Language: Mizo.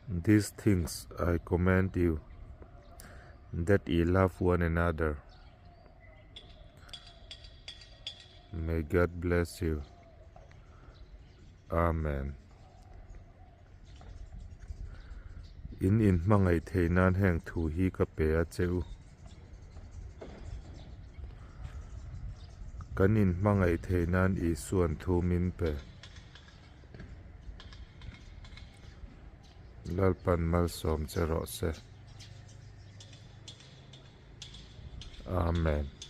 These things I command you, that ye love one another. May God bless you. Amen. In inhmangaih theih nan heng thu hi ka pe a che u. Kan inhmangaih theih nan Isua'n thu min pe. Lalpan malsawm che rawh se. Amen.